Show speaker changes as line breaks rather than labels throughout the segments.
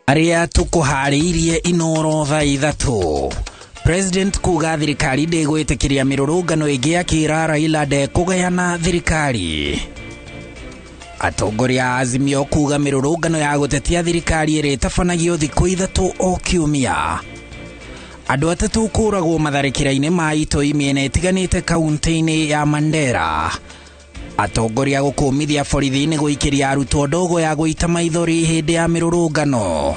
Arĩa tũkũharĩirie Inooro thaa 3. President kuga thirikari ndĩgwĩtĩkĩria mĩrũrũngano ĩngĩ akĩra Raila ndekũgayana thirikari. Atongoria a Azimio kuga mĩrũrũngano ya gũtetia thirikari ĩrĩtabanagio thikũ 3 o kiumia. Andũ 3 kũragwo matharĩkĩra-inĩ ma itoi mĩena ĩtiganĩte kaunti-inĩ ya Mandera. Atongoria gũkũmithia borithi nĩ gũikĩria arutwo ndogo ya gũita maithori hĩndĩ ya mĩrũrũngano.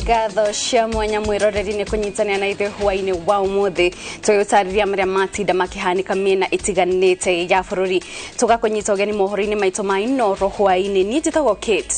Ngatho cia mwanya mwĩroreri nĩ kũnyitanĩra na ithuĩ hwaĩ-inĩ wa ũmũthĩ tũgĩgũtarĩria marĩa matinda makĩhanĩka mĩena ĩtiganĩte ya bũrũri. Tũgakũnyita ũgeni mohoro-inĩ maitũ ma Inooro hwaĩ-inĩ. Niĩ njĩtagwo Kate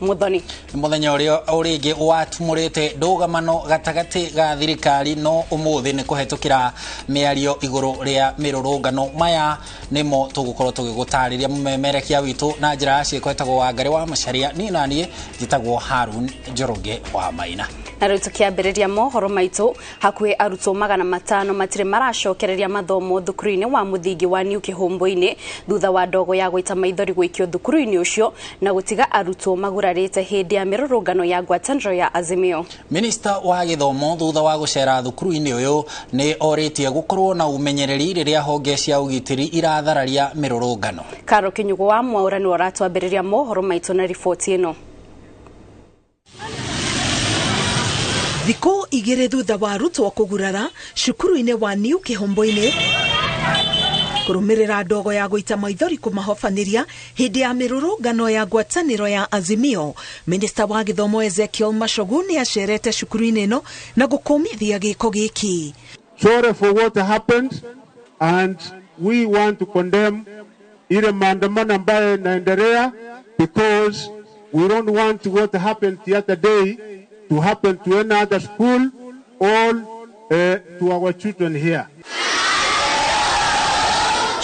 Muthoni.
Nĩ mũthenya ũrĩa ũrĩngĩ watumũrĩte ndũgamano gatagatĩ ga thirikari no ũmũthĩ nĩ kũhetũkĩra mĩario igũrũ rĩa mĩrũrũngano. Maya nĩmo tũgũkorwo tũgĩgũtarĩria mũmemerekia witũ na njĩra ya ciĩko etagwo Wangari wa Macharia. Niĩ na niĩ njĩtagwo Harun Njoroge wa Maina.
Na rĩu tũkĩambĩrĩria mohoro maitũ, hakuhĩ arutwo 500 matirĩ maracokereria mathomo thukuru-inĩ wa mũthingi wa New Kĩhũmbũ-inĩ thutha wa ndogo ya gũita maithori gũikio thukuru-inĩ ũcio na gũtiga arutwo magurarĩte hĩndĩ ya mĩrũrũngano ya ngwatanĩro ya Azimio.
Minista wa gĩthomo thutha wa gũcera thukuru-inĩ ũyũ nĩ orĩtie gũkorwo na ũmenyereri rĩrĩa honge cia ũgitĩri irathararia mĩrũrũngano.
Karo Kĩnyugo wa Mwaũra nĩwe ũratwambĩrĩria mohoro maitũ na riboti ĩno.
Thikũ 2 thutha wa arutwo kũgurara cukuru-inĩ wa New Kĩhũmbũ-inĩ kũrũmĩrĩra ndogo ya gũita maithori kũmahobanĩria hĩndĩ ya mĩrũrũngano ya ngwatanĩro ya Azimio, Minista wa gĩthomo Ezekiel Machogu nĩ acerete cukuru-inĩ ĩno na gũkũmithia gĩko gĩkĩ.
Sorry for what happened and we want to condemn ile maandamano ambayo inaendelea because we don't want what happened the other day to happen to any other school or to our children here.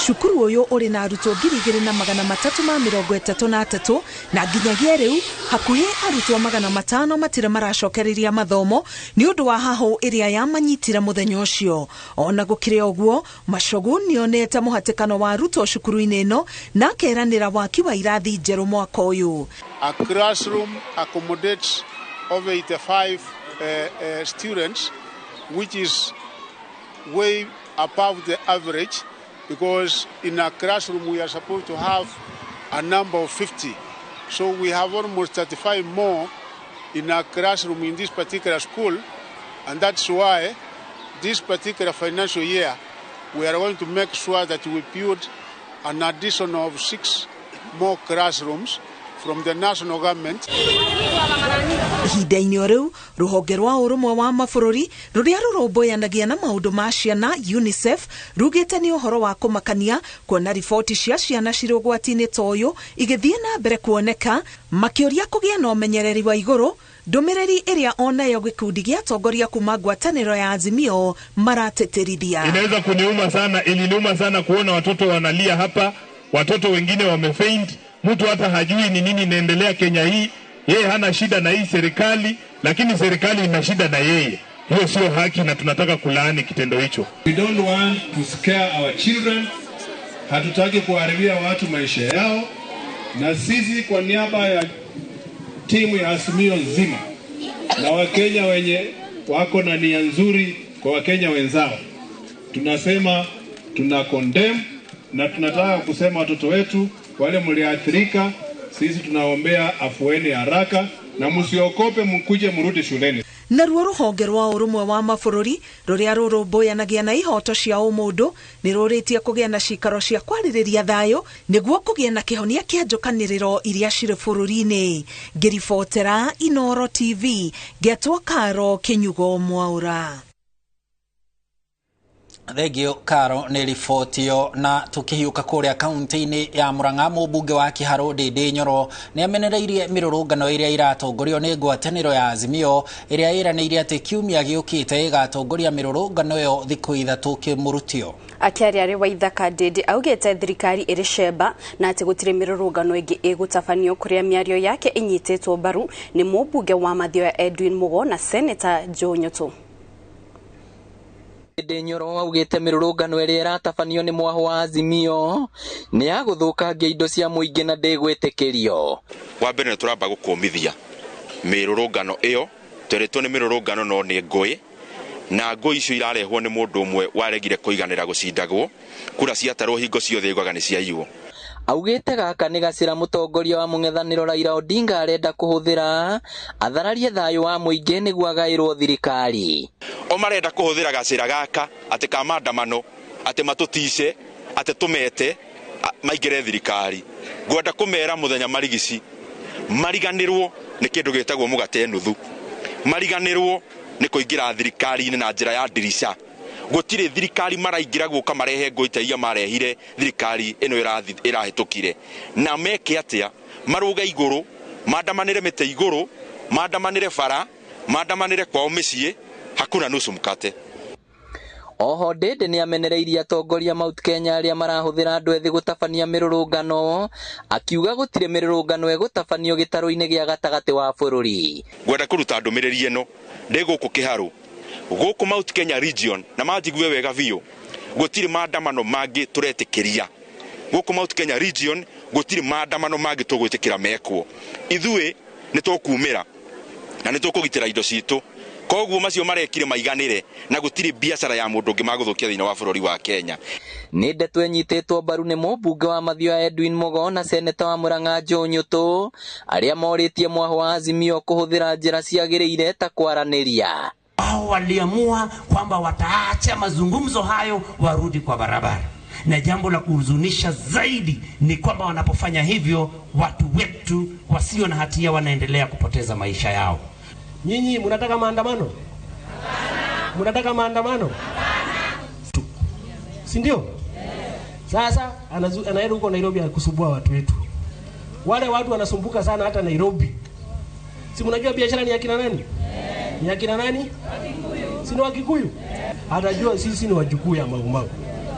Cukuru ũyũ ũrĩ na arutwo 2333 na nginyagia rĩu hakuhĩ arutwo 500 matirĩ maracokereria mathomo nĩ ũndũ wa hahũ ĩrĩa yamanyitire mũthenya ũcio. Ona gũkĩrĩ ũguo, Machogu nĩonete mũhatĩkano wa arutwo cukuru-inĩ ĩno na akeranĩra waki wa irathi njerũ mwaka ũyũ.
A classroom accommodates over 85 students, which is way above the average, because in a classroom we are supposed to have a number of 50. So we have almost 35 more in a classroom in this particular school, and that's why this particular financial year we are going to make sure that we build an addition of 6 more classrooms from the national government.
Ihinda-inĩ o rĩu, rũhonge rwa ũrũmwe wa mabũrũri rũrĩa rũrũmbũyanagia na maũndũ ma ciana UNICEF rugĩte nĩ ũhoro wa kũmakania kuona riboti cia ciana cirĩ ũgwati-inĩ ta ũyũ igĩthiĩ na mbere kuoneka, makĩũria kũgĩa na ũmenyereri wa igũrũ, ndũmĩrĩri ĩrĩa onayo gĩkundi gĩa atongoria kuma ngwatanĩro ya Azimio maratĩtĩrithia.
Inaweza kuniuma sana, iliniuma sana kuona watoto wanalia hapa, watoto wengine wamefaint, mtu hata hajui ni nini inaendelea Kenya hii. Yeye hana shida na hii serikali, lakini serikali ina shida na yeye. Hiyo sio haki na tunataka kulaani kitendo hicho.
We don't want to scare our children. Hatutaki kuharibia watu maisha yao. Na sisi kwa niaba ya timu ya Azimio nzima na Wakenya wenye wako na nia nzuri kwa Wakenya wenzao, tunasema tuna condemn na tunataka kusema watoto wetu wale mliathirika, sisi tunaombea afueni haraka na msiokope, mkuje mrudi shuleni.
Naruo rũhonge rwa ũrũmwe wa mabũrũri rũrĩa rũrũmbũyanagia na ihoto cia ũmũndũ nĩ rũrĩtie kũgĩa na cikaro cia kwarĩrĩria thayũ nĩguo kũgĩe na kĩhonia kĩa njũkanĩrĩro iria cirĩ bũrũri-inĩ. Ngĩribotera Inooro TV, ngetwo Karo Kĩnyugo Mwaũra.
Thengio Karo nĩ riboti ĩyo. Na tũkĩhiũka kũrĩa kaunti-inĩ ya Murang'a, mũmbunge wa Kĩharũ Ndĩndĩ Nyoro nĩ amenereirie mĩrũrũngano ĩrĩa ĩratongorio nĩ ngwatanĩro ya Azimio ĩrĩa ĩranĩire atĩ kiumia gĩũkĩte ĩgatongoria mĩrũrũngano ĩyo thikũ 3 kĩmũrutio.
Akiaria arĩ Waithaka Ndindi augĩte thirikari ĩrĩ cemba na atĩ gũtirĩ mĩrũrũngano ĩngĩ ĩgũtabanio kũrĩa mĩario yake ĩnyitĩtwo mbaru nĩ mũmbunge wa Mathioya Edwin Mugo na Seneta Joe Nyutu.
Ndindi Nyoro augĩte mĩrũrũngano ĩrĩa ĩratabanio nĩ mwahũ wa Azimio nĩ ya gũthũkangia indo cia mũingĩ na ndĩgwĩtĩkĩrio.
Wa mbere nĩ tũramba gũkũmithia mĩrũrũngano ĩyo, tweretwo nĩ mĩrũrũngano no nĩ ngũĩ, na ngũĩ icio irarehwo nĩ mũndũ ũmwe waregire kũiganĩra gũcindagwo, kura ciatarwo hingo ciothe aiguaga nĩ ciaiywo.
Augĩte gaka nĩ gacĩra mũtongoria wa mũng'ethanĩro Raila Odinga arenda kũhũthĩra athararie thayũ wa mũingĩ nĩguo agaĩrwo thirikari.
O marenda kũhũthĩra gacĩra gaka atĩ ka maandamano, atĩ matũtice, atĩ tũmete maingĩre thirikari. Ngwenda kũmera mũthenya marigici mariganĩrwo nĩ kĩndũ gĩtagwo mũgate nuthu, mariganĩrwo nĩ kũingĩra thirikari-inĩ na njĩra ya ndirica. Gũtirĩ thirikari maraingĩra gũka marehe ngũĩ ta iria marehire thirikari ĩno ĩrahĩtũkire. Na meke atĩa? Marũge igũrũ, maandamanĩre mĩtĩ igũrũ, maandamanĩre bara, maandamanĩre kwao mĩciĩ, hakuna nusu mkate.
Oho Ndindi nĩ amenereirie atongoria Mount Kenya arĩa marahũthĩra andũ ethĩ gũtabania mĩrũrũngano, akiuga gũtirĩ mĩrũrũngano ĩgũtabanio gĩtarũ-inĩ gĩa gatagatĩ wa bũrũri.
Ngwenda kũruta ndũmĩrĩri ĩno ndĩ gũkũ Kĩharũ, gũkũ Mount Kenya region, na manjigue wega biũ, gũtirĩ maandamano mangĩ tũretĩkĩria. Gũkũ Mount Kenya region gũtirĩ maandamano mangĩ tũgwĩtĩkĩra mekwo. Ithuĩ nĩ tũkumĩra na nĩ tũkũgitĩra indo citũ. Koguo macio marekire maiganĩre na gũtirĩ biacara ya mũndũ ũngĩ magũthũkia thĩinĩ wa bũrũri wa Kenya.
Nĩ ndeto ĩnyitĩtwo mbaru nĩ mũmbunge wa Mathioya Edwin Mugo na seneta wa Murang'a Joe Nyutu arĩa morĩtie mwahũ wa Azimio kũhũthĩra njĩra ciagĩrĩire ta kwaranĩria.
Wao waliamua kwamba wataacha mazungumzo hayo warudi kwa barabara. Na jambo la kuhuzunisha zaidi ni kwamba wanapofanya hivyo watu wetu wasio na hatia wanaendelea kupoteza maisha yao.
Nyinyi mnataka maandamano? Mnataka maandamano? Si ndio? Sasa anaenda huko Nairobi akusumbua watu wetu. Wale watu wanasumbuka sana hata Nairobi. Si mnajua biashara ni akina nani? Ni akina nani? Si ni Wakikuyu? Atajua sisi ni wajukuu ya Mau Mau.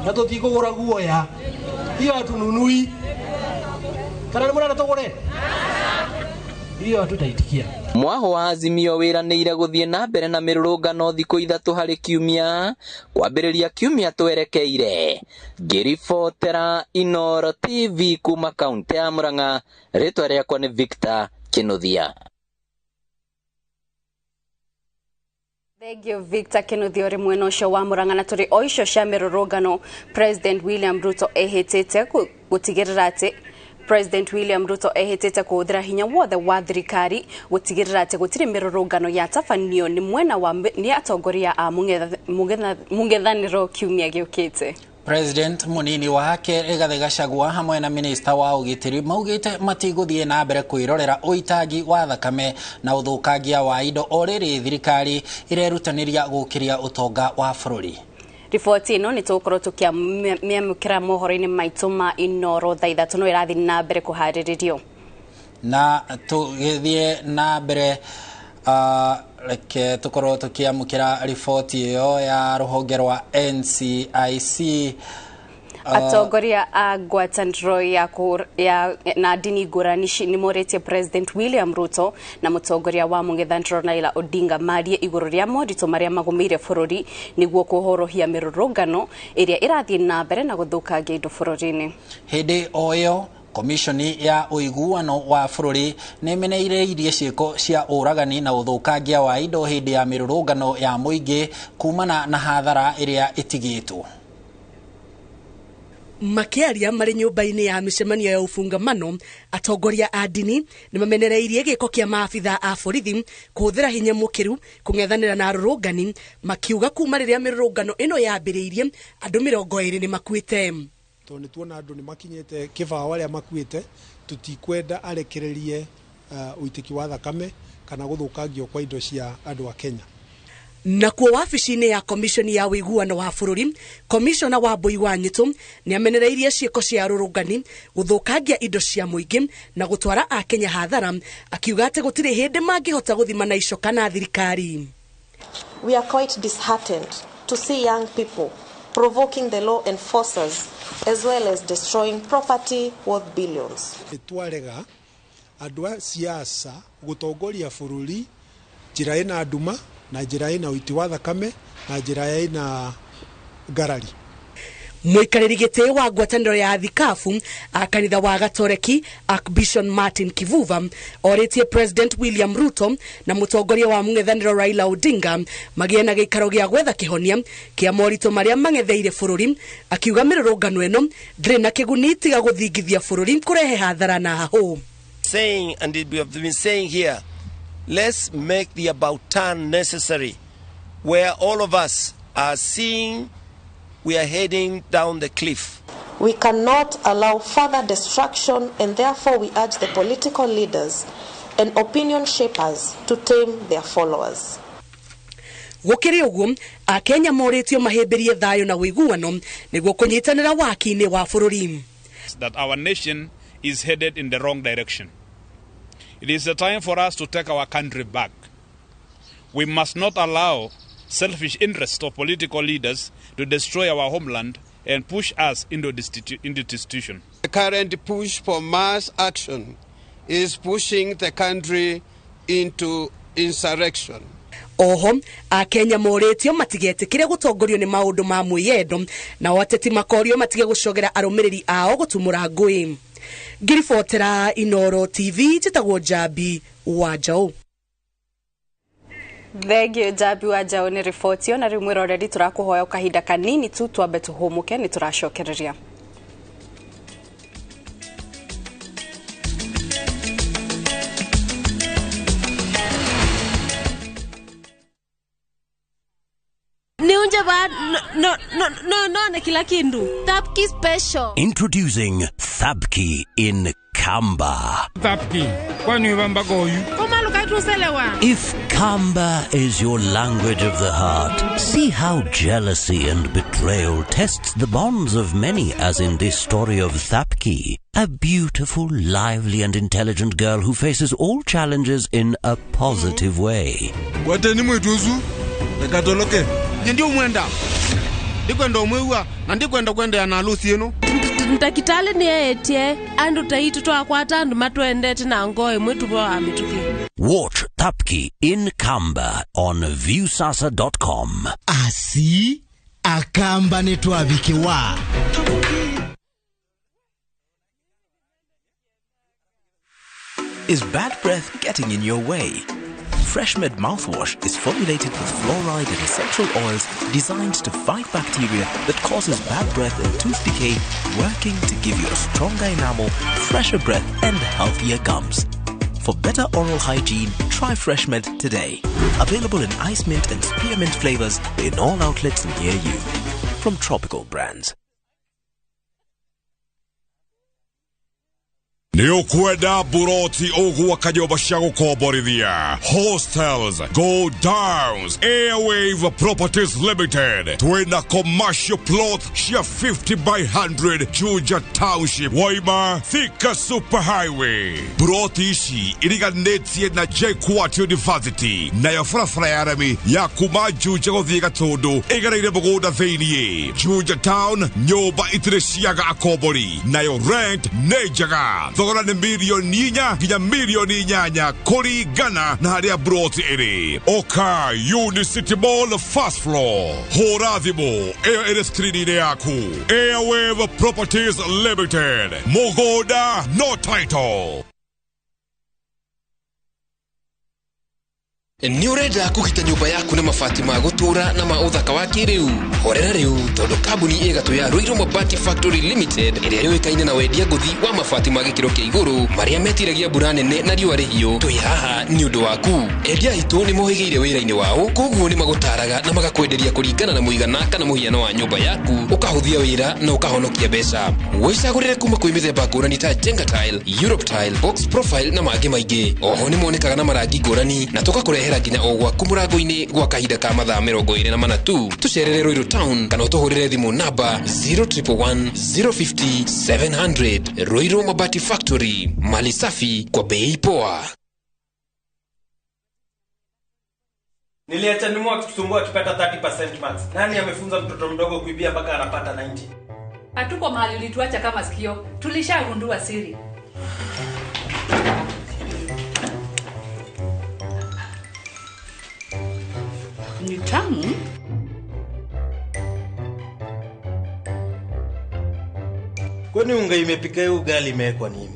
Na tutikugura guoya. Hiyo hatununui. Kana ni mwana tugure? Hiyo hatutaitikia.
Mwaho wa Azimio wĩranĩire gũthiĩ na mbere na mĩrũrũngano thikũ ithatũ harĩ kiumia, kwambĩrĩria kiumia twerekeire. Ngĩribotera Inooro TV kuma kaunti ya Murang'a, rĩtwa rĩakwa nĩ Victor Kinuthia.
Thank you Victor Kinuthia uri mwena ũcio wa Murang'a. Na tũrĩ o icio cia mĩrũrũngano, President William Ruto ehĩtĩte gũtigĩrĩra atĩ President William Ruto ehĩtĩte kũhũthĩra hinya wothe wa thirikari gũtigĩrĩra atĩ gũtirĩ mĩrũrũngano yatabanio nĩ mwena wa nĩ atongoria a mũng'ethanĩro kiumia gĩũkĩte.
President munini wake Rigathi Gachagua hamwe na minista wa ũgitĩri maugĩte matigũthiĩ na mbere kwĩrorera ũitangi wa thakame na ũthũkangia wa indo o rĩrĩ thirikari irerutanĩria gũkĩria ũtonga wa bũrũri.
Riboti ĩno nĩ tũgũkorwo tũkĩamũkĩra mohoro-inĩ maitũ ma Inooro thaa ithatũ no ĩrathiĩ na mbere kũharĩrĩrio.
Na tũgĩthiĩ na mbere reke tũkorwo tũkĩamũkĩra riboti ĩyo ya rũhonge rwa NCIC.
Atongoria a ngwatanĩro ya na ndini ngũrani nĩ morĩtie President William Ruto na mũtongoria wa mũng'ethanĩro Raila Odinga marie igũrũ rĩa moritũ marĩa magũmĩire bũrũri nĩguo kũhorohia mĩrũrũngano ĩrĩa ĩrathiĩ na mbere na gũthũkangia indo bũrũri-inĩ.
Hĩndĩ o ĩyo Komishoni ya ũiguano wa bũrũri nĩ ĩmenereirie ciĩko cia ũragani na ũthũkangia wa indo hĩndĩ ya mĩrũrũngano ya mũingĩ kumana na hathara ĩrĩa ĩtigĩtwo.
Makĩaria marĩ nyũmba-inĩ ya mĩcemanio ya ũfungamano, atongoria a ndini nĩ mamenereirie gĩko kĩa maabitha a borithi kũhũthĩra hinya mũkĩru kũng'ethanĩra na arũrũngani, makiuga kuma rĩrĩa mĩrũrũngano ĩno yambĩrĩirie andũ 20 nĩ makuĩte.
Tondũ nĩ tuona andũ nĩ makinyĩte kĩbao arĩa makuĩte, tũtikwenda arekererie ũitĩki wa thakame kana gũthũkangio kwa indo cia andũ a Kenya.
Nakuo wabici-inĩ ya komishoni ya ũiguano wa bũrũri, komishona wa Mbui wa Nyitũ nĩ amenereirie ciĩko cia arũrũngani gũthũkangia indo cia mũingĩ na gũtwara akenya hathara, akiuga atĩ gũtirĩ hĩndĩ mangĩhota gũthima na icoka na thirikari.
We are quite disheartened to see young people provoking the law enforcers, as well as destroying property worth billions.
Twarega andũ a siasa gũtongoria bũrũri njĩra ĩna nduma na njĩra ĩna ũiti wa thakame na njĩra ĩna ngarari.
Mũikarĩri gĩtĩ wa ngwatanĩro ya thikabu a kanitha wa Gatoreki Archbishop Martin Kivuva orĩtie President William Ruto na mũtongoria wa mũng'ethanĩro Raila Odinga magĩe na gĩikaro gĩa gwetha kĩhonia kĩa moritũ marĩa mang'etheire bũrũri, akiuga mĩrũrũngano ĩno ndĩrĩ na kĩguni tiga gũthingithia bũrũri kũrehe hathara na hahũ.
Saying, and we have been saying here, let's make the about turn necessary, where all of us are seeing we are heading down the cliff.
We cannot allow further destruction, and therefore we urge the political leaders and opinion shapers to tame their followers.
Gũkĩrĩ ũguo, Akenya morĩtio mahĩmbĩrie thayũ na ũiguano nĩguo kũnyitanĩra waki-inĩ wa bũrũri.
That our nation is headed in the wrong direction. It is a time for us to take our country back. We must not allow selfish interests of political leaders to destroy our homeland and push us into destitution.
The current push for mass action is pushing the country into insurrection.
Oho, Akenya morĩtio matigetĩkĩre gũtongorio nĩ maũndũ ma mwĩyendo, nao ateti makorio matige gũcogera arũmĩrĩri ao gũtumũra ngũĩ. Ngiribotera Inoro TV, njĩtagwo Njambi wa Njaũ.
Thengiũ Njambi wa Njaũ nĩ riboti ĩyo, na rĩu mwĩroreri tũrakũhoya kahinda kanini tu twambe tũhũmũke, nĩ tũracokereria.
Niunje ba no no no no na kila kindu. Thapki special.
Introducing Thapki in Kamba.
Thapki, kwani wamba goyu?
If Kamba is your language of the heart, see how jealousy and betrayal tests the bonds of many, as in this story of Thapki, a beautiful, lively and intelligent girl who faces all challenges in a positive way.
Ndakitale ni etie andu taitu twakwata andu matwendete na ngoi mwitu wa mituki.
Watch Thapki in Kamba on viewsasa.com.
Asi akamba netwavikiwa.
Is bad breath getting in your way? FreshMed mouthwash is formulated with fluoride and essential oils designed to fight bacteria that causes bad breath and tooth decay, working to give you a stronger enamel, fresher breath and healthier gums. For better oral hygiene, try FreshMed today. Available in ice mint and spearmint flavors in all outlets near you. From Tropical Brands.
Nĩ ũkwenda buroti ũgwaka nyũmba cia gũkomborithia, hostels, go downs, Airwave Properties Limited. Twĩna commercial plot cia 50 by 100 Juja Township, Waima, Thika Super Highway. Buroti ici iriganĩtie na JKUAT University, nayo barabara ya rami ya kuma Juja gũthiĩ Gatũndũ ĩgereire mũgũnda thĩiniĩ. Juja Town, nyũmba itirĩ ciaga akombori, nayo rent nĩ njega. Thogora nĩ milioni 4 nginya milioni 8 kũringana na harĩa broti ĩrĩ. Oka Unicity Mall first floor. Hũra thimũ ĩyo ĩrĩ screen-inĩ yaku. Airwave Properties Limited. Mũgũnda no title.
Nĩ ũrenda kũgita nyũmba yaku na mabati ma gũtũũra na ma ũthaka wa kĩrĩu? Horera rĩu tondũ kambuni ĩgatũ ya Ruiru Mabati Factory Limited ĩrĩa yũĩkaine na wendia ngũthi wa mabati ma gĩkĩro kĩa igũrũ marĩa metiragia mbura nene na riũa rĩhiũ, twĩ haha nĩ ũndũ waku. Endia aitũ nĩ mohĩgĩire wĩra-inĩ wao, koguo nĩ magũtaraga na magakwenderia kũringana na mũigana kana mũhiano wa nyũmba yaku, ũkahũthia wĩra na ũkahonokia mbeca. Wĩcagũrĩre kuma kwĩ mĩthemba ngũrani ta Jenga Tile, Europe Tile, Box Profile na mangĩ maingĩ. Oho nĩ monekaga na marangi ngũrani na tũgakũrehera nginya o gwaku mũrango-inĩ gwa kahinda ka mathaa 24 tu. Tũcerere Ruiru Town kana ũtũhũrĩre thimũ namba 0111 050 700. Ruiru Mabati Factory, mali safi kwa bei poa.
Niliacha nimu akitusumbua akipata 30% marks. Nani amefunza mtoto mdogo kuibia mpaka anapata 90?
Hatuko mahali ulituacha kama sikio. Tulishagundua siri. Ni tamu.
Kwani unga imepika hiyo ugali imewekwa nini?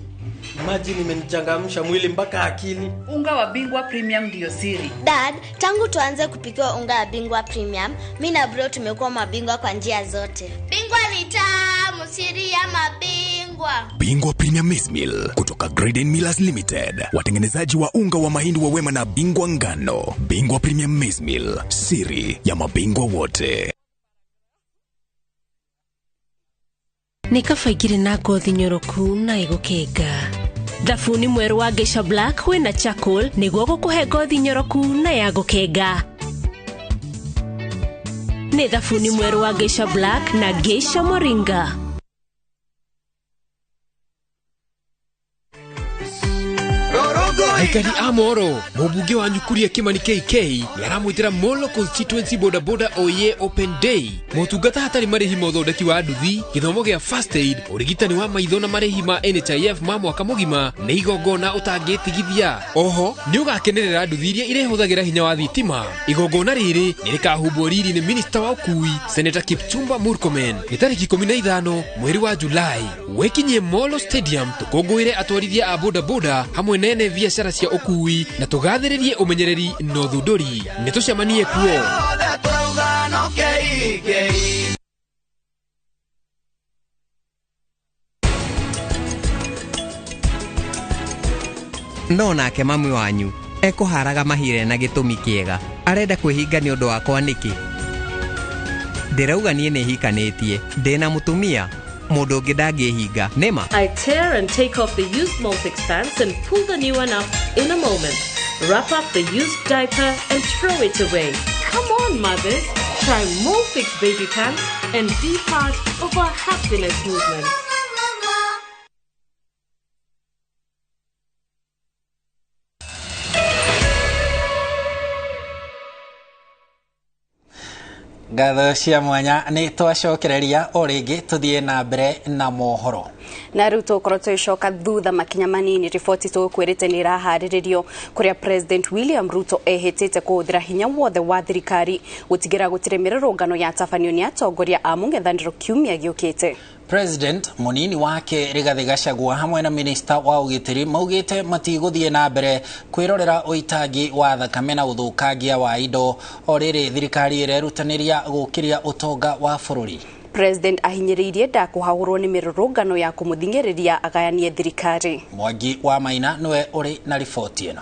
Imagine imenichangamsha mwili mpaka akili.
Unga wa Bingwa Premium ndio siri.
Dad, tangu tuanze kupikiwa unga wa Bingwa Premium, mimi na bro tumekuwa mabingwa kwa njia zote. Bingwa ni tamu, siri ya mabingwa.
Bingwa Premium Maize Meal kutoka Graden Millers Limited, watengenezaji wa unga wa mahindi wa Wema na Bingwa Ngano. Bingwa Premium Maize Meal, siri ya mabingwa wote.
Nĩ kaba ingĩrĩ na ngothi nyoroku na ĩgũkenga. Thabuni mwerũ wa Geisha Black wĩna charcoal nĩguo gũkũhe ngothi nyoroku na ya gũkenga. Nĩ thabuni mwerũ wa Geisha Black na Geisha Moringa.
Aikari a Moro, mũmbunge wanyu Kuria Kimani KK nĩ aramwĩtĩra Molo Constituency Boda Boda Oye Open Day. Motungata hatarĩ marĩhi ma ũthondeki wa nduthi, gĩthomo gĩa first aid, ũrigitani wa maitho na marĩhi ma NHIF ma mwaka mũgima nĩ igongona ũtangĩtigithia. Oho, nĩ ũgakenerera nduthi iria irĩhũthagĩra hinya wa thitima. Igongona rĩrĩ nĩ rĩkahumbwo riri nĩ minista wa ũkui Senator Kipchumba Murkomen. Nĩ tarĩki 15 mweri wa Julai. Wekinyie Molo Stadium tũkũngũĩre atwarithia a boda boda hamwe na ene biacara cia ũkui na tũgathĩrĩrie ũmenyereri na ũthundũri. Nĩ tũcemanie kuo.
No nake mami wanyu ekũharaga mahire na gĩtũmi kĩega, arenda kwĩhinga nĩ ũndũ wakwa nĩkĩ? Ndĩrauga niĩ nĩ hikanĩtie, ndĩna mũtumia, mũndũ ũngĩ ndangĩhinga, nĩma?
I tear and take off the used Molfix pants and pull the new one up in a moment. Wrap up the used diaper and throw it away. Come on, mothers, try Molfix baby pants and be part of our happiness movement.
Ngatho cia mwanya nĩ twacokereria o rĩngĩ tũthiĩ na mbere na mohoro.
Na rĩu tũgũkorwo tũgĩcoka thutha makinya manini riboti tũgũkwĩrĩte nĩ ĩraharĩrĩrio kũrĩa President William Ruto ehĩtĩte kũhũthĩra hinya wothe wa thirikari gũtigĩra gũtirĩ mĩrũrũngano yatabanio nĩ atongoria a mũng'ethanĩro kiumia gĩũkĩte.
President munini wake Rigathi Gachagua hamwe na minista wa ũgitĩri maugĩte matigũthiĩ na mbere kwĩrorera ũitangi wa thakame na ũthũkangia wa indo o rĩrĩ thirikari ĩrerutanĩria gũkĩria ũtonga wa bũrũri.
President ahinyĩrĩirie ndakũhagũrwo nĩ mĩrũrũngano ya kũmũthing'ĩrĩria agayanie thirikari.
Mwangi wa Maina nĩwe ũrĩ na riboti ĩno.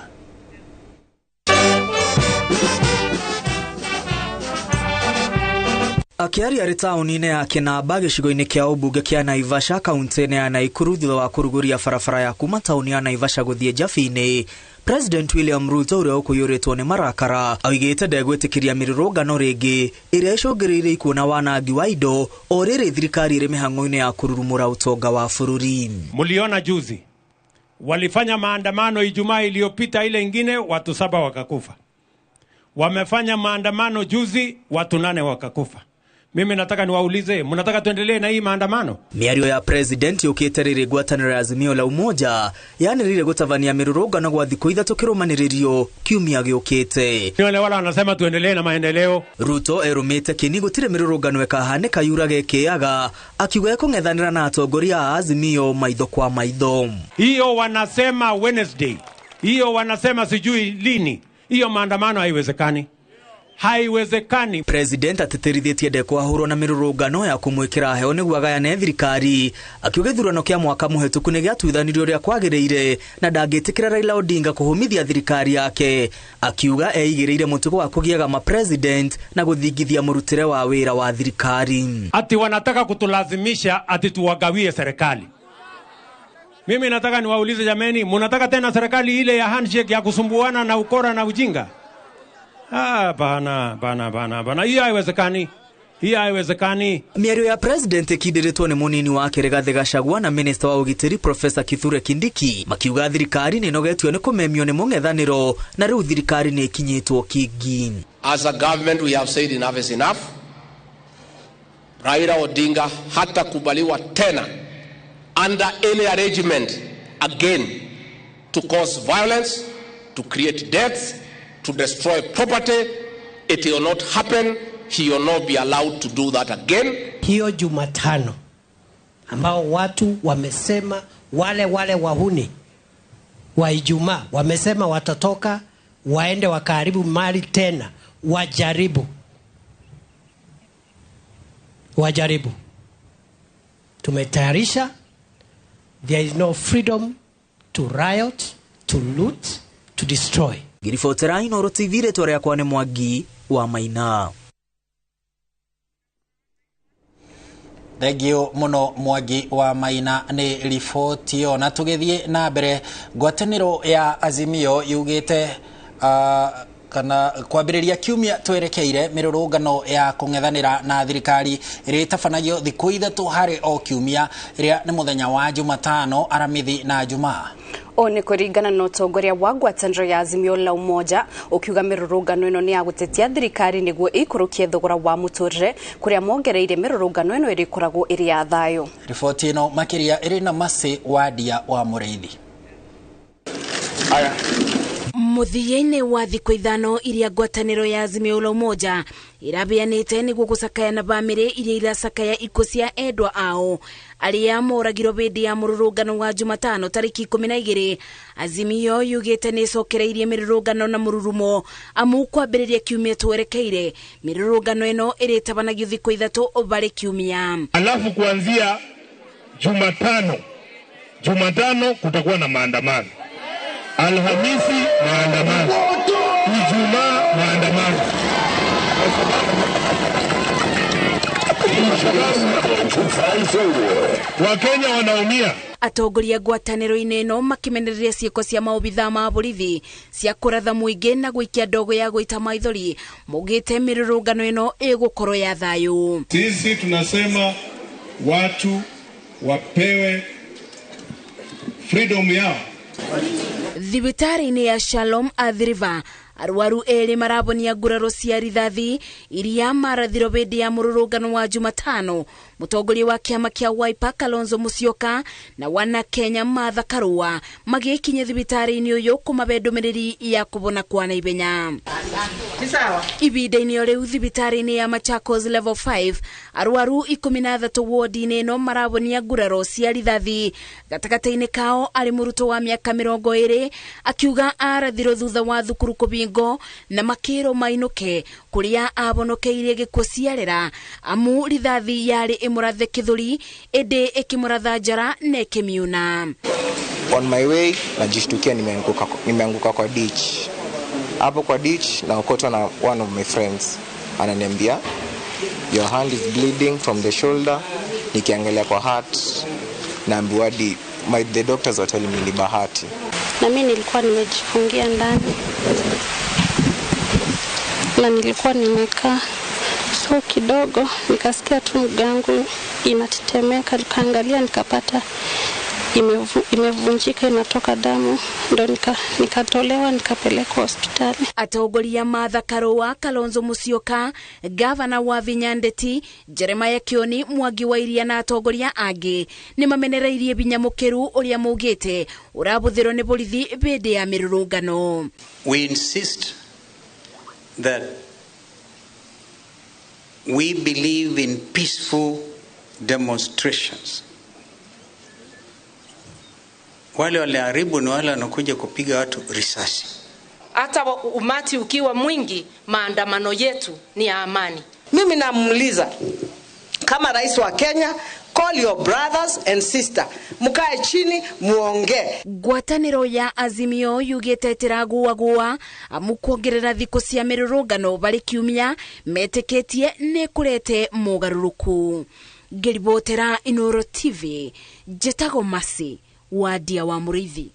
Akiaria arĩ taũni-inĩ ya Kĩnamba gĩcigo-inĩ kĩa ũmbunge kĩa Naivasha kaunti-inĩ ya Naikuru thutha wa kũrugũria barabara ya kuma taũni ya Naivasha gũthiĩ Njabi-inĩ, President William Ruto ũrĩa ũkũiyũrĩtwo nĩ marakara oigĩte ndegwĩtĩkĩria mĩrũrũngano rĩngĩ ĩrĩa ĩcũngĩrĩirie ikuũ na wanangi wa indo o rĩrĩ thirikari ĩrĩ mĩhang'o-inĩ ya kũrurumũra ũtonga wa bũrũri.
Muliona juzi walifanya maandamano Ijumaa iliyopita, ile ingine watu 7 wakakufa. Wamefanya maandamano juzi watu 8 wakakufa. Mimi nataka niwaulize, mnataka tuendelee na hii maandamano?
Mĩario ya president yũkĩte rĩrĩ ngwatanĩro ya Azimio la Umoja yanĩrĩire gũtabania mĩrũrũngano gwa thikũ 3 kĩrũmanĩrĩrio kiumia gĩũkĩte.
Ni wale wala wanasema tuendelee na maendeleo.
Ruto erũmĩte kĩni gũtirĩ mĩrũrũngano ĩkahanĩka yurage kĩaga, akiuga ekũng'ethanĩra na atongoria a Azimio maitho kwa maitho.
Hiyo wanasema Wednesday, hiyo wanasema sijui lini, hiyo maandamano haiwezekani. Haiwezekani.
President atĩtĩrithĩtie ndekwahũrwo na mĩrũrũngano ya kũmwĩkĩra heo nĩguo agayane thirikari, akiuga gĩthurano kĩa mwaka mũhetũku nĩ gĩatuithanirio ũrĩa kwagĩrĩire na ndangĩtĩkĩra Raila Odinga kũhũmithia thirikari yake, akiuga eigĩrĩire mũtugo wa kũgiaga ma-president na gũthingithia mũrutĩre wa wĩra wa thirikari.
Ati wanataka kutulazimisha ati tuwagawie serikali. Mimi nataka niwaulize jameni, mnataka tena serikali ile ya handshake ya kusumbuana na ukora na ujinga? Ah, bana. Hiyo haiwezekani. Hii haiwezekani.
Mĩario ya president ĩkindĩrĩtwo nĩ mũnini wake Rigathĩ Gachagua na minister wa ũgitĩri Professor Kithure Kindiki makiuga thirikari nĩ ĩnogetio nĩ kũmemio nĩ mũng'ethanĩro na rĩu thirikari nĩ ĩkinyĩtwo kingi.
As a government we have said enough is enough. Raila Odinga hatakubaliwa tena under any arrangement again to cause violence, to create deaths, to destroy property. It will not happen. He will not be allowed to do that again.
Hiyo Jumatano ambao watu wamesema, wale wahuni wa Ijumaa wamesema watatoka waende wakaharibu mali tena, wajaribu. Tumetayarisha. There is no freedom to riot, to loot, to destroy.
Ngiribotera Inooro TV, rĩtwa rĩakwa nĩ Mwangi wa Maina.
Thengio muno Mwangi wa Maina nĩ riboti ĩyo. Na tũgĩthiĩ na mbere, ngwatanĩro ya Azimio yugĩte kana kwambĩrĩria kiumia twerekeire mĩrũrũngano ya kũng'ethanĩra na thirikari ĩrĩa ĩtabanagio thikũ ithatũ harĩ o kiumia, ĩrĩa nĩ mũthenya wa Jumatano, Aramithi na Jumaa.
Ũũ nĩ kũringana na ũtongoria wa ngwatanĩro ya Azimio la Umoja ũkiuga mĩrũrũngano ĩno nĩ ya gũtetia thirikari nĩguo ĩikũrũkie thogora wa mũtũrĩre, kũrĩa mongereire mĩrũrũngano ĩno ĩrĩkoragwo ĩrĩ ya thayũ.
Riboti ĩno makĩria ĩrĩ na Mercy Wandia wa Mũrĩithi.
Mũthia-inĩ wa thikũ ithano iria ngwatanĩro ya Azimio la Umoja irabeanĩte nĩguo gũcakaya na bamĩrĩ iria iracakaya ikuũ cia endwa ao arĩa moragirwo hĩndĩ ya mũrũrũngano wa Jumatano tarĩki 12. Azimio yugĩte nĩ ĩcokereirie mĩrũrũngano na mũrurumo amu kwambĩrĩria kiumia twerekeire mĩrũrũngano ĩno ĩrĩtabanagio thikũ ithatũ barĩ kiumia.
Alafu kuanzia Jumatano kutakuwa na maandamano, Alhamisi maandamano, Ijumaa maandamano. Wakenya wanaumia.
Atongoria ngwatanĩro-inĩ ĩno makĩmenereria ciĩko cia maobithaa ma borithi cia kũratha mũingĩ na gũikia ndogo ya gũita maithori, maugĩte mĩrũrũngano ĩno ĩgũkorwo ya thayũ.
Sisi tunasema watu wapewe freedom yao.
Thibitarĩ-inĩ ya Shalom Athi River arwaru erĩ marabonia nguraro cia rithathi iria marathirwo hĩndĩ ya mũrũrũngano wa Jumatano. Mũtongoria wa kĩama kĩa Wiper Kalonzo Musyoka na wana Kenya Martha Karua magĩkinya thibitarĩ-inĩ ũyũ kũmabe ndũmĩrĩri ya kũbona kwa naihenya. Ibinda-inĩ o rĩu thibitarĩ-inĩ ya Machakos level 5 arwaru 13 wodi-inĩ ĩno marabonia nguraro cia rithathi. Gatagatĩ-inĩ kao arĩ mũrutwo wa mĩaka 20 akiuga arathirwo thutha wa thukuru kũbingo na makĩrwo mainũke kũrĩa abonokeire gĩkuũ ciarera amu rithathi yarĩ ĩmũrathe kĩthũri ĩndĩ ĩkĩmũratha njara na ĩkĩmiuna.
On my way najishtukia nimeanguka kwa ditch. Hapo kwa ditch naokotwa na one of my friends, ananiambia your hand is bleeding from the shoulder. Nikiangalia kwa heart naambiwa hadi the doctors were telling me ni bahati.
Na mimi nilikuwa nimejifungia ndani na nilikuwa nimekaa so kidogo, nikasikia tu mguu wangu inatetemeka, nikaangalia nikapata imevunjika inatoka damu, ndo nikatolewa nikapelekwa hospitali.
Atongoria Martha Karua, Kalonzo Musyoka, gavana wa Vinyandeti Jeremiah Kioni, Mwangi wa Iria na atongoria angĩ nĩ mamenereirie binya mũkĩru ũrĩa maugĩte ũrabũthĩrwo nĩ borithi hĩndĩ ya mĩrũrũngano.
We insist that we believe in peaceful demonstrations. Wale waliharibu ni wale wanakuja kupiga watu risasi.
Hata umati ukiwa mwingi, maandamano yetu ni ya amani.
Mimi namuuliza kama rais wa Kenya, call your brothers and sister, mkae chini muongee.
Ngwatanĩro ya Azimio yugĩte ĩtĩraguagua amu kuongerera thikũ cia mĩrũrũngano barĩ kiumia metĩkĩtie nĩ kũrete mogarũrũku. Ngĩribotera Inooro TV, njĩtagwo Mercy Wadia wa Mũrĩithi.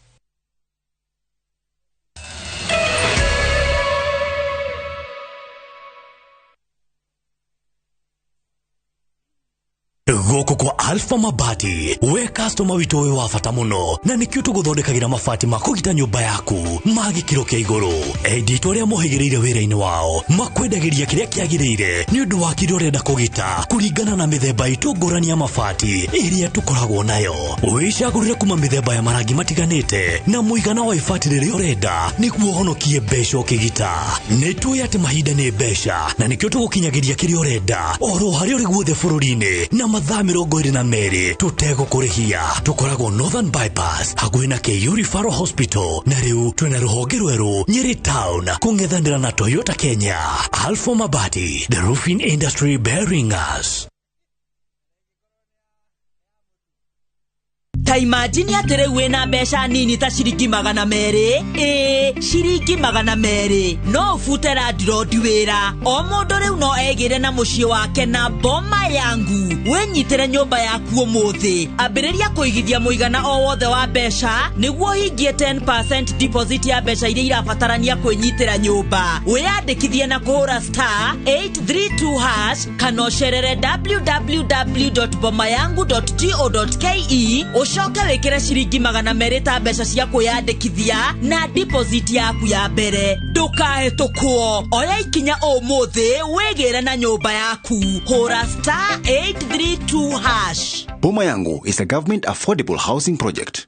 Gũkũ kwa Alpha Mabati, we customer witũ wĩ wa bata mũno, na nĩkĩo tũgũthondekagĩra mabati ma kũgita nyũmba yaku ma gĩkĩro kĩa igũrũ. Endia itũ arĩa mohĩgĩrĩire wĩra-inĩ wao makwendagĩria kĩrĩa kĩagĩrĩire nĩ ũndũ wa kĩrĩa ũrenda kũgita kũringana na mĩthemba itũ ngũrani ya mabati ĩrĩa tũkoragwo nayo. Wĩcagũrĩre kuma mĩthemba ya marangi matiganĩte na mũigana wa ibati rĩrĩa ũrenda nĩguo ũhonokie mbeca ũkĩgita. Nĩ tũĩ atĩ mahinda nĩ mbeca na nĩkĩo tũgũkinyagĩria kĩrĩa ũrenda oro harĩa ũrĩ guothe bũrũri-inĩ na mathaa 22 tũtegũkũrĩhia. Tũkoragwo Northern Bypass hakuhĩ na KU Referral Hospital, na rĩu twĩna rũhonge rwerũ Nyeri Town kũng'ethanĩra na Toyota Kenya. Alpha Mabati, the roofing industry bearing us.
Ta imagine atĩ rĩu wĩna mbeca nini ta ciringi 200, ĩĩ ciringi 200 no ũbute landlord wĩra. O mũndũ rĩu no egĩre na mũciĩ wake na Boma Yangu. Wĩnyitĩre nyũmba yaku ũmũthĩ, ambĩrĩria kũigithia mũigana o wothe wa mbeca nĩguo ũhingie 10% deposit ya mbeca iria irabatarania kwĩnyitĩra nyũmba. Wĩyandĩkithie na kũhũra *832# kana ũcerere www.bomayangu.go.ke ũcoke wĩkĩre ciringi 200 ta mbeca cia kwĩyandĩkithia na deposit yaku ya mbere. Ndũkahĩtũkwo, oya ikinya ũmũthĩ wĩgĩre na nyũmba yaku. Hũra *832#.
Boma Yangu is a government affordable housing project.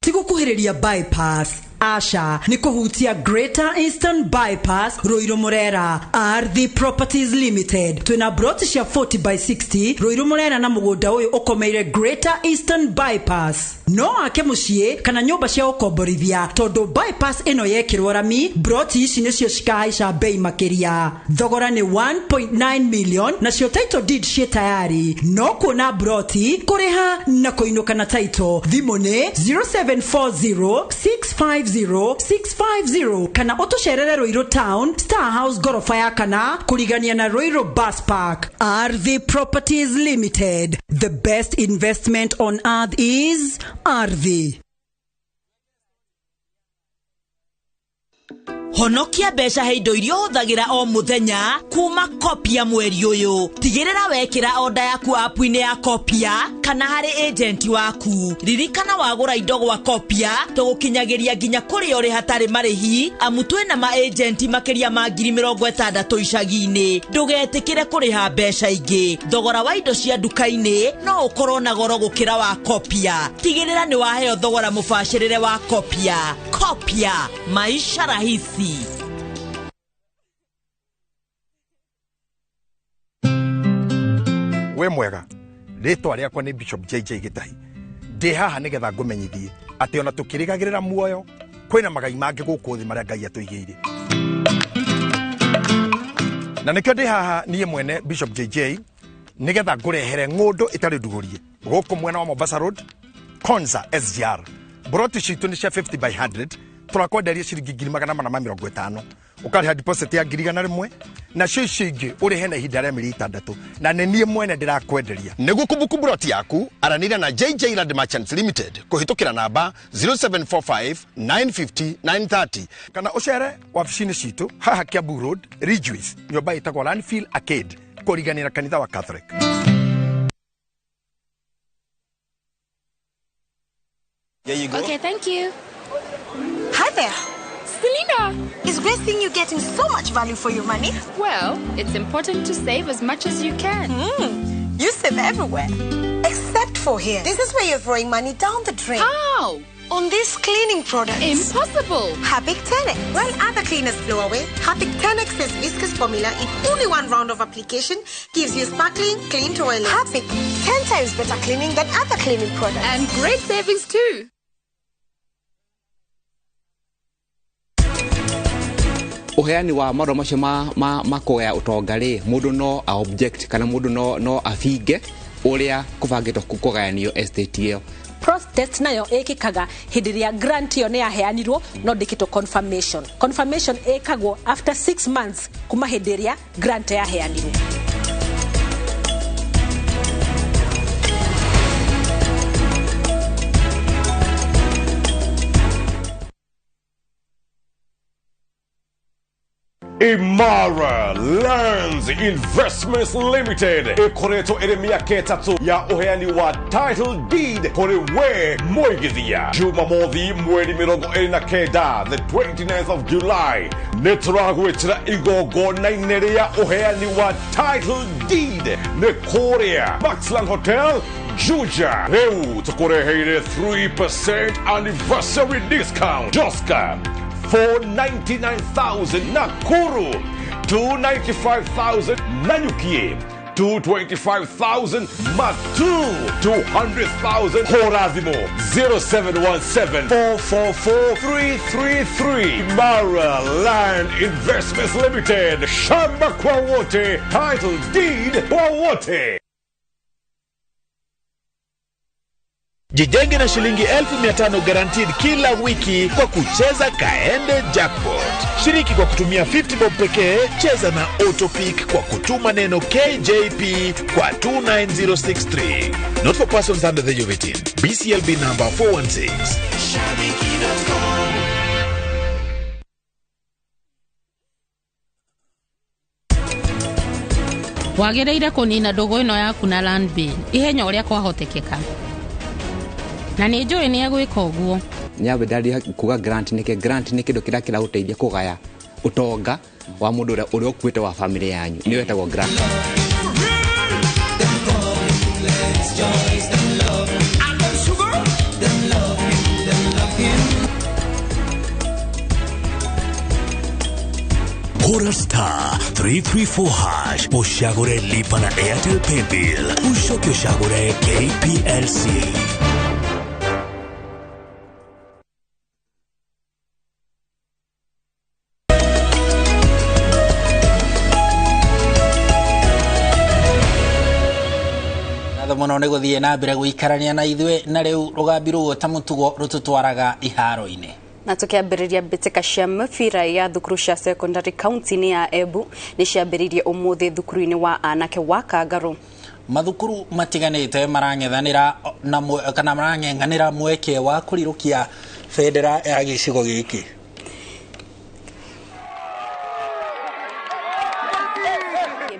Tigukuhĩrĩria bypass, Asha nĩ kũhutia Greater Eastern Bypass, Ruiru Murera. Ardhi Properties Limited twĩna broti cia 40 by 60 Ruiru Murera na mũgũnda ũyũ ũkomeire Greater Eastern Bypass. No ake mũciĩ kana nyũmba cia ũkomborithia tondũ bypass ĩno yekĩrwo rami, broti ici nĩcio cikahaica bei makĩria. Thogora nĩ 1.9 million nacio title deed ciĩ tayari. No kuona broti, kũrĩha na kũinũka na title. Thimũ nĩ 0740 650 650 kana ũtũcerere Ruiru Town, Star House gorofa ya kana kũrigania na Ruiru Bus Park. Ardhi Properties Limited, the best investment on earth is Ardhi.
Honokia mbeca he indo iria ũhũthagĩra o mũthenya kuma Kopia mweri ũyũ. Tigĩrĩra wekĩra oda yaku app-inĩ ya Kopia kana harĩ agent waku. Ririkana wagũra indo gwa Kopia tũgũkinyagĩria nginya kũrĩa ũrĩ hatarĩ marĩhi, amu twĩna ma agent makĩria ma 60,000 icagi-inĩ. Ndũgetĩkĩre kũrĩha mbeca ingĩ. Thogora wa indo cia nduka-inĩ no ũkorwo na goro gũkĩra wa Kopia. Tigĩrĩra nĩ waheo thogora mũbacĩrĩre wa Kopia. Kopia, maisha rahisi.
We mwega, rĩtwa rĩakwa nĩ Bishop JJ Gĩtahi. Ndĩ haha nĩgetha ngũmenyithie atĩ ona tũkĩrĩgagĩrĩra muoyo kwĩna magai mangĩ gũkũ thĩ marĩa Ngai atũigĩire. Na nĩkĩo ndĩ haha niĩ mwene Bishop JJ nĩgetha ngũrehere ng'ũndũ ĩtarĩ ndugũrie gũkũ mwena wa Mombasa Road, Konza SGR. Broti citũ nĩ cia 50 by 100, tũrakwenderia ciringi 450,000. Ũkarĩha deposit ya 100,000 nacio icio ingĩ ũrĩhe na ihinda rĩa mĩeri 6, na nĩ niĩ mwene ndĩrakwenderia.
Nĩguo kũbuku broti yaku, aranĩria na JJ Land Merchants Limited kũhĩtũkĩra namba 0745 950 930
kana ũcere wabici-inĩ citũ haha Kiambu Road, Ridgeways, nyũmba ĩtagwo Landfill Arcade kũrigania na kanitha wa Catholic.
There you go.
Okay, thank you.
Hi there.
Selena!
It's great seeing you getting so much value for your money.
Well, it's important to save as much as you can.
You save everywhere, except for here. This is where you're throwing money down the drain.
How?
On these cleaning products.
Impossible.
Harpic 10X. While other cleaners blow away, Harpic 10X's viscous formula in only one round of application gives you sparkling, clean toilet. Harpic, 10 times better cleaning than other cleaning products.
And great savings too.
Uheani wa marũa macio ma kũgaya ũtonga rĩ, mũndũ no a object kana mũndũ no abinge ũrĩa kũbangĩtwo kũgayanio estate ĩyo.
Protest nayo ĩkĩkaga hĩndĩ ĩrĩa grant ĩyo nĩ yaheanirwo no ndĩkĩtwo confirmation. Confirmation ĩkagwo after 6 months kuma hĩndĩ ĩrĩa grant yaheanirwo.
Imara Lands Investments Limited ĩkoretwo ĩrĩ mĩaka ĩtatũ ya ũheani wa title deed kũrĩ we mũigithia. Jumamothi mweri 29, the 29th of July, nĩ tũragwĩtĩra igongona-inĩ rĩa ũheani wa title deed nĩ kũrĩa Maxland Hotel, Juja. Rĩu tũkũreheire 3% anniversary discount. Joska 499,000, Nakuru 295,000, Nanyuki 225,000, Matu 200,000, Horathimo 0717 444 333. Mara Land Investments Limited, shamba kwa wote, title deed kwa wote.
Jijenge na shilingi 1500 guaranteed kila wiki kwa kucheza Kaende Jackpot. Shiriki kwa kutumia 50 bob pekee, cheza na auto pick kwa kutuma neno KJP kwa 29063. Not for persons under the age of 18. BCLB number 416.
Shabiki.com.
Wagĩrĩire kũnina ndũgũ ĩno yaku na Landbay ihenya ũrĩa kwahotekeka. Na nĩ njũĩ nĩ egwĩka ũguo.
Nyambe ndaria kuga grant nĩkĩ? Grant nĩ kĩndũ kĩrĩa kĩragũteithia kũgaya ũtonga wa mũndũ ũrĩa ũkuĩte wa family yanyu, nĩyo ĩtagwo grant.
Hora star 334 hash ushagure lipa na Airtel Paybill ushoke ushagure KPLC.
Muno nĩ gũthiĩ na mbere gũikarania na ithuĩ na rĩu rũgambi rũu ta mũtugo rũtũtwaraga iharo-inĩ.
Na tukiambĩrĩria mbĩtĩka cia mĩbira ya thukuru cia secondary county-inĩ ya Embu nĩ ciambĩrĩirie ũmũthĩ thukuru-inĩ wa anake wa Kangarũ.
Mathukuru matiganĩte marang'ethanĩra na kana marang'eng'anĩra mweke wa kũrirũkia bendera ya gĩcigo gĩkĩ.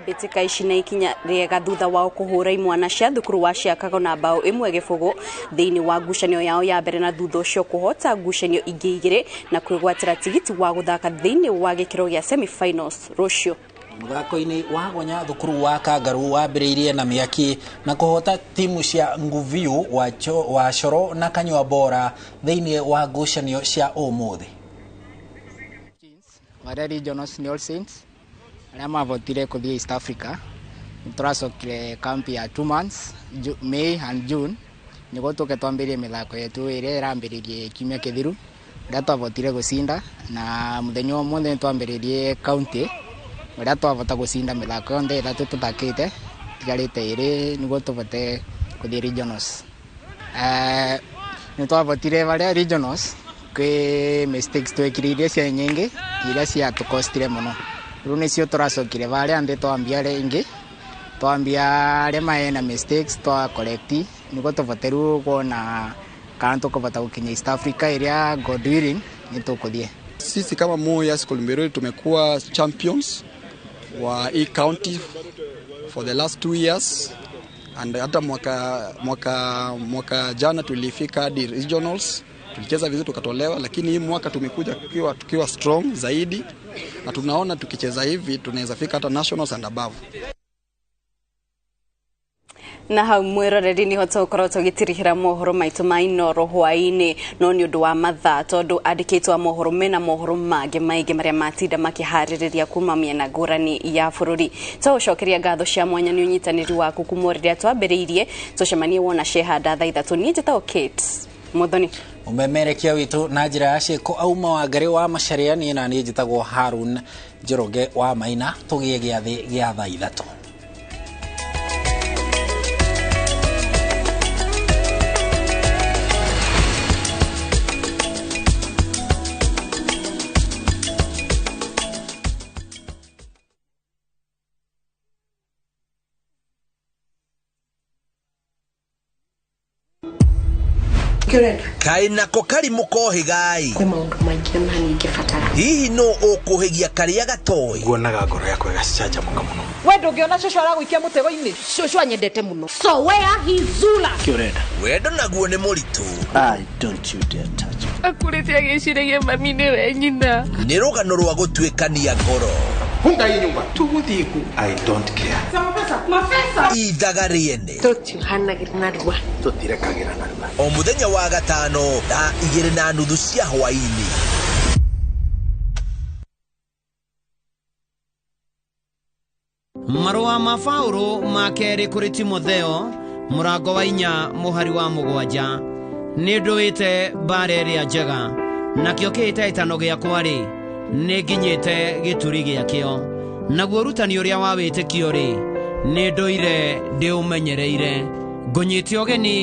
Mbĩtĩka ici na ikinya rĩega thutha wao kũhũra imwana cia thukuru wa Chicago na bao 1-0 thĩinĩ wa ngucanio yao ya mbere na thutha ũcio kũhota ngucanio ingĩ 2 na kwĩgwatĩra tigiti wa gũthaka thĩinĩ wa gĩkĩro gĩa semi-finals rũciũ.
Mũthako-inĩ wa gonya thukuru wa Kangarũ wambĩrĩirie na mĩaki na kũhota timu cia Nguviu wa Coro na Kanyua Bora thĩinĩ wa ngucanio cia ũmũthĩ.
Warĩa Regionals nĩ All Saints arĩa mavotire kũthiĩ East Africa. Nĩtũracokire kambi ya 2 months, May and June, nĩguo tũke twambĩrĩrie mĩthako yetu ĩrĩa ĩrambĩrĩirie kiumia kĩthiru ũrĩa twavotire gũcinda, na mũthenya ũmũthĩ nĩtwambĩrĩirie county ũrĩa twavota gũcinda mĩthako yonthe ĩtatũ tũthakĩte tigarĩte ĩrĩ nĩguo tũvote kũthiĩ regionals. Nĩtwavotire varĩa regionals kwĩ mistakes twekire iria cia nyingĩ iria ciatũkostire mũno. Rĩu nĩcio tũracokire varĩa nthĩ twambia rĩngĩ twambia arĩa mena mistakes twa correct nĩguo tũvote rĩu kuona kana tũkũvota gũkinya East Africa ĩrĩa God willing nĩtũkũthiĩ.
Sisi kama Moi High School Mbereri tumekuwa champions wa hii county for the last 2 years, and hata mwaka jana tulifika hadi regionals, tulicheza vizuri tukatolewa, lakini hii mwaka tumekuja tukiwa strong zaidi na tunaona tukicheza hivi tunaweza fika hata nationals and above.
Na hau mwiroreri niho tũgũkorwo tũgĩtirihĩra mohoro maitũ ma Inooro hwaĩ-inĩ, no nĩ ũndũ wa mathaa tondũ andĩkĩtwo a mohoro mena mohoro mangĩ maingĩ marĩa matinda makĩharĩrĩria kuma mĩena ngũrani ya bũrũri. Tũgũcokeria ngatho cia mwanya nĩ ũnyitanĩri waku kuma rĩrĩa twambĩrĩirie. Tũcemanie wona Shehanda thaa 3. Niĩ njĩtagwo Kate Muthoni.
Ũmemerekia witũ na njĩra ya ciĩko auma wa Ngarĩ wa Macharia, niĩ na niĩ njĩtagwo Harun Njoroge wa Maina. Tũgĩe gĩathĩ gĩa thaa 3.
Kaĩ nako karimũ kohĩgai
kwĩ maũndũ maingĩ ona niĩ ingĩbatara.
Hihi no ũkũhĩgia karĩa gatoĩ?
Nguonaga ngoro yakwa ĩgacanjamũka mũno.
We ndũngĩona cũcũ aragũikia mũtego-inĩ.
Cũcũ anyendete mũno. So where he zula.
Kĩ ũrenda?
Wendo naguo nĩ mũritũ.
I don't you dare touch me.
Akũrĩte agĩciragia mami nĩwe nyina.
Nĩ rũgano rwa gũtuĩkania ngoro.
Funga hii nyumba. Tũgũthiĩ kũ? I don't care.
Mabesa.
Ithaga rĩene.
Tũtiũhanagĩra narua.
Tũtirekagĩra narua.
O mũthenya wa gatano thaa 2:30 cia hwaĩ-inĩ.
Marũa ma Paũlũ ma kerĩ kũrĩ Timotheo mũrango wa 4 mũhari wa 7. Nĩ ndũĩte mbara ĩrĩa njega, nakĩo kĩhĩtahĩtano gĩakwa-rĩ, nĩ nginyĩte gĩturi gĩakĩo. Naguo ũrutani ũrĩa wa wĩtĩkio-rĩ, nĩ ndũire ndĩũmenyereire. Ngũnyite ũgeni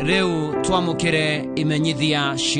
rĩu twamũkĩre imenyithia cia